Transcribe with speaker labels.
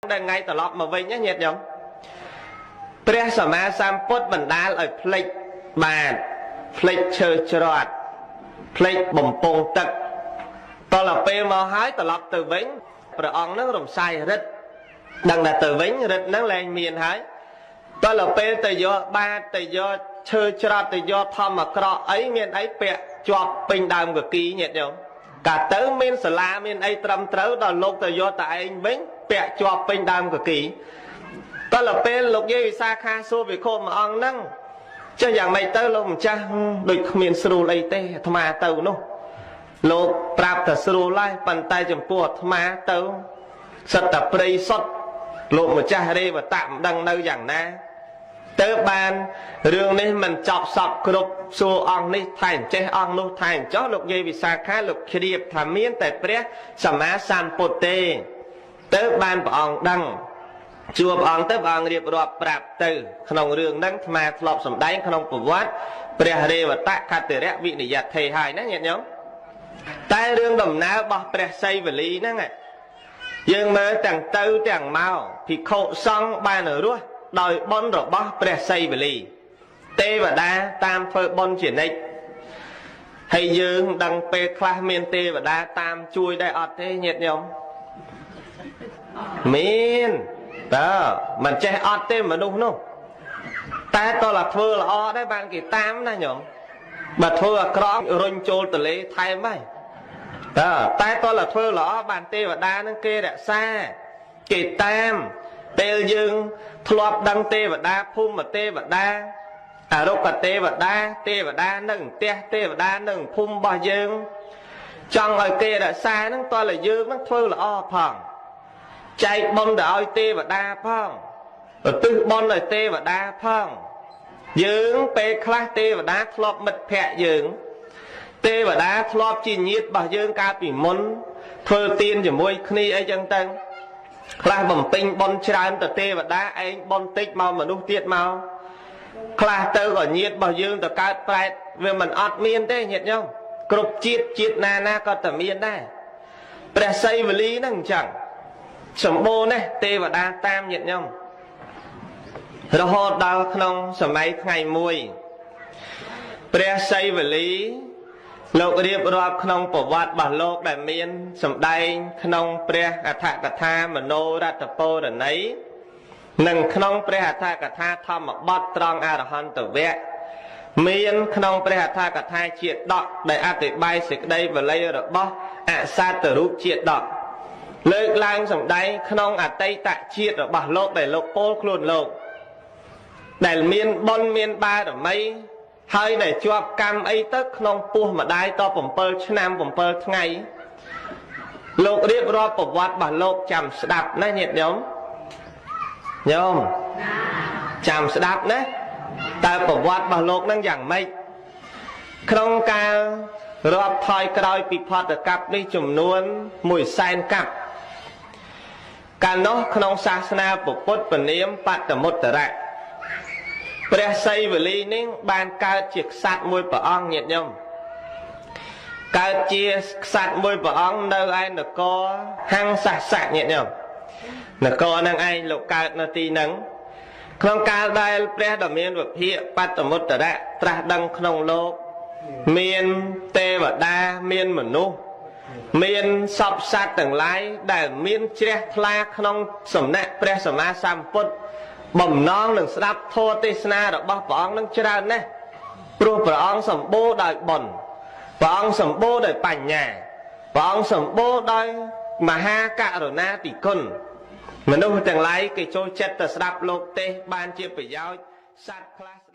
Speaker 1: ដែលថ្ងៃត្រឡប់មកវិញណាញាតិញោមព្រះសម្មាសម្ពុទ្ធបណ្ដាលឲ្យភ្លេចបាទភ្លេចឈើច្រត់ភ្លេចបំពង់ទឹកតលពេលមកហើយត្រឡប់ទៅវិញព្រះអង្គនឹងរំសាយរិទ្ធដឹងថាទៅវិញរិទ្ធនឹងលែងមានហើយតលពេលទៅយកបាតទៅយកឈើច្រត់ទៅយកធម្មក្រក់អីមានអីពាក់ជាប់ពេញដើមកគីញាតិញោមកាលទៅមានសាលាមានអីត្រឹមត្រូវដល់លោកទៅយកតែឯងវិញពាក់ជាប់ពេញដើមកគីតលពេលលោកយាយវិសាខាសួរវិខុមួយអង្គហ្នឹងចេះយ៉ាងម៉េចទៅលោកម្ចាស់ដូចគ្មានស្រួលអីទេអាត្មាទៅនោះលោកប្រាប់ថាស្រួលហើយប៉ុន្តែចំពោះអាត្មាទៅសិតតែព្រៃសុទ្ធលោកម្ចាស់រេវតៈមិនដឹងនៅយ៉ាងណាទៅបានរឿងនេះមិនចប់សពគ្រប់សួរអង្គនេះថែមចេះអង្គនោះថែមចោះលោកយាយវិសាខាលោកជ្រាបថាមានតែព្រះសម្មាសម្ពុទ្ធទេទៅបានព្រះអង្គដឹងជួបព្រះអង្គទៅព្រះអង្គរៀបរាប់ប្រាប់ទៅក្នុងរឿងហ្នឹងអាត្មាធ្លាប់សម្ដែងក្នុងប្រវត្តិព្រះរេវតៈខតិរៈវិនិយថេហើយណាញាតិញោមតែរឿងដំណើររបស់ព្រះសីវលីហ្នឹងយើងមើលទាំងទៅទាំងមកភិក្ខុសង្ឃបានរស់ដោយបុណ្យរបស់ព្រះសីវលីទេវតាតាមធ្វើបុណ្យជានិច្ចហើយយើងដឹងពេលខ្លះមានទេវតាតាមជួយដែរអត់ទេញាតិញោមមានតើមិនចេះអត់ទេមនុស្សនោះតែតើធ្វើល្អដែរបានគេតាមណាញោមបើធ្វើអាក្រក់រុញចូលទលេថែមហើយតើតែតើធ្វើល្អបានទេវតានឹងគេរក្សាគេតាមពេលយើងធ្លាប់ដឹងទេវតាភូមិទេវតាអរុក្ខទេវតាទេវតានឹងផ្ទះទេវតានឹងភូមិរបស់យើងចង់ឲ្យគេរក្សានឹងតើយើងនឹងធ្វើល្អផងចែកបុណ្យទៅឲ្យទេវតាផងឧទ្ទិសបុណ្យឲ្យទេវតាផងយើងពេលខ្លះទេវតាធ្លាប់មិត្តភ័ក្តិយើងទេវតាធ្លាប់ជាញាតិរបស់យើងកាលពីមុនធ្វើទានជាមួយគ្នាអីចឹងទៅខ្លះបំពេញបុណ្យច្រើនទៅទេវតាឯងបុណ្យតិចមកមនុស្សទៀតមកខ្លះទៅក៏ញាតិរបស់យើងទៅកើតប្រែតវាមិនអត់មានទេញាតិញោមគ្រប់ជាតិជាតិណាណាក៏តែមានដែរព្រះសីវលីហ្នឹងអញ្ចឹងសម្បូរណាស់ទេវតាតាមញាតិញោមរហូតដល់ក្នុងសម័យថ្ងៃមួយព្រះសីវលីលោករៀបរាប់ក្នុងប្រវត្តិរបស់លោកដែលមានសម្ដែងក្នុងព្រះអដ្ឋកថាមនោរតពរណីនិងក្នុងព្រះអដ្ឋកថាធម្មបទត្រង់អរហន្តវៈមានក្នុងព្រះអដ្ឋកថាជាដកដែលអធិប្បាយសេចក្តីវល័យរបស់អសតរូបជាដកលើកឡើងសម្ដែងក្នុងអតីតជាតិរបស់លោកដែលលោកពោលខ្លួនលោកដែលមានបុណ្យមានបារមីហើយដែលជាប់កម្មអីទៅក្នុងពោះម្ដាយត7ឆ្នាំ7ថ្ងៃលោករៀបរាប់ប្រវត្តិរបស់លោកចាំស្ដាប់ណាញាតិញោមញោមចាំស្ដាប់ណាតើប្រវត្តិរបស់លោកនឹងយ៉ាងម៉េចក្នុងកាលរាប់ថយក្រោយពីផតកັບនេះចំនួន100,000កັບកាលនោះក្នុងសាសនាពុទ្ធពនាមបត្តមុត្តរៈព្រះសីវលីនេះបានកើតជាក្សត្រមួយព្រះអង្គញាតិញោមកើតជាក្សត្រមួយព្រះអង្គនៅឯនគរហង្សសៈញាតិញោមនគរនឹងឯងលោកកើតនៅទីហ្នឹងក្នុងកាលដែលព្រះដ៏មានវិភាកបត្តមុត្តរៈត្រាស់ដឹងក្នុងលោកមានទេវតាមានមនុស្សមានសពសត្វទាំងឡាយដែលមានជ្រះថ្លាក្នុងសំណាក់ព្រះសម្មាសម្ពុទ្ធបំណងនឹងស្ដាប់ធម៌ទេសនារបស់ព្រះអង្គនឹងច្រើនណាស់ព្រោះព្រះអង្គសម្បូរដោយបុណ្យព្រះអង្គសម្បូរដោយបញ្ញាព្រះអង្គសម្បូរដោយមហាករុណាធិគុណមនុស្សទាំងឡាយគេចូលចិត្តទៅស្ដាប់លោកទេសបានជាប្រយោជន៍សត្វខ្លះ